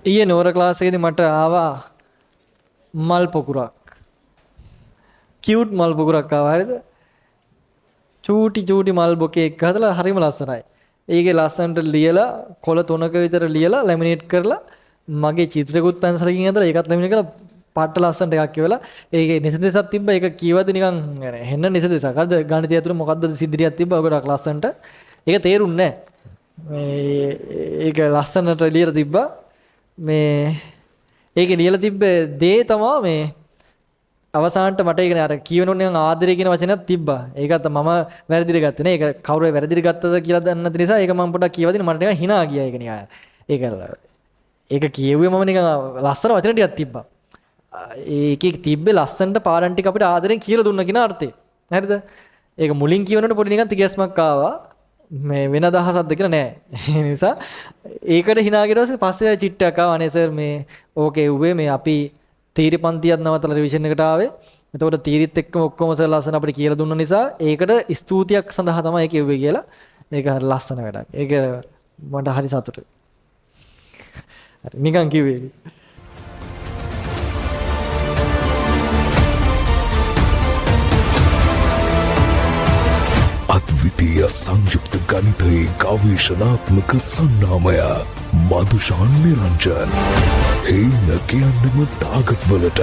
ඊයේ නෝර ක්ලාස් එකේදී මට ආවා මල් පොකුරක්. කියුට් මල් පොකුරක් ආවා, හරිද? චූටි චූටි මල් බොකේ එක්ක හදලා හරිම ලස්සනයි. ඒකේ ලස්සනට ලියලා කොළ තුනක විතර ලියලා ලැමිනේට් කරලා මගේ චිත්‍රයකුත් පැන්සලකින් හදලා ඒකත් ලැමිනේට් කරලා පාට ලස්සනට එකක් කියවලා ඒකේ නිසදෙසක් තිබ්බා. ඒක කියවද්දි නිකන් හෙන්න නිසදෙසක්. හරිද? ගණිතය ඇතුළේ මොකද්ද සිද්ධියක් තිබ්බා ගොඩක් ලස්සනට. ඒක තේරුන්නේ නැහැ. මේ ඒක ලස්සනට ලියලා තිබ්බා. මේ ඒකේ ලියලා තිබ්බ දේ තමා මේ අවසානට මට ඒක අර කියවනකොට නිකන් ආදරය කියන වචනයක් තිබ්බා. ඒකත් මම වැරදිට ගත්තේ නේ. ඒක කවුරු හරි වැරදිට ගත්තද කියලා දන්නේ නැති නිසා ඒක මම පොඩ්ඩක් කියවදින මට නිකන් හිනා ගියා ඒක නිකන්. ඒක කියෙව්වේ මම නිකන් ලස්සන වචන ටිකක් තිබ්බා. ඒකේ තිබ්බේ ලස්සනට පාඩම් ටික අපිට ආදරෙන් කියලා දුන්න කියන අර්ථය. හරිද? ඒක මුලින් කියවනකොට පොඩි නිකන් තිගැස්මක් ආවා. මේ වෙන අදහසක්ද කියලා නෑ. ඒ නිසා ඒකට හිනා ගියට පස්සේ පස්සේ චිට් එකක් ආවා. අනේ සර් මේ ඕකේ එව්වේ මේ අපි තීරි පන්තියක් නවත්තලා රිවිෂන් එකට ආවේ. එතකොට තීරිත් එක්කම ඔක්කොම සර් ලස්සන අපිට කියලා දුන්න නිසා ඒකට ස්තුතියක් සඳහා තමයි ඒක එව්වේ කියලා. ඒක හරි ලස්සන වැඩක්. ඒක මට හරි සතුටුයි. හරි නිකන් කිව්වේ. අද්විතීය සංයුක්ත ගණිතයේ ගවේෂණාත්මක සන්නාමය මදුෂාන් නිරංජන්. හේන කියන්නෙම ටාගට් වලට.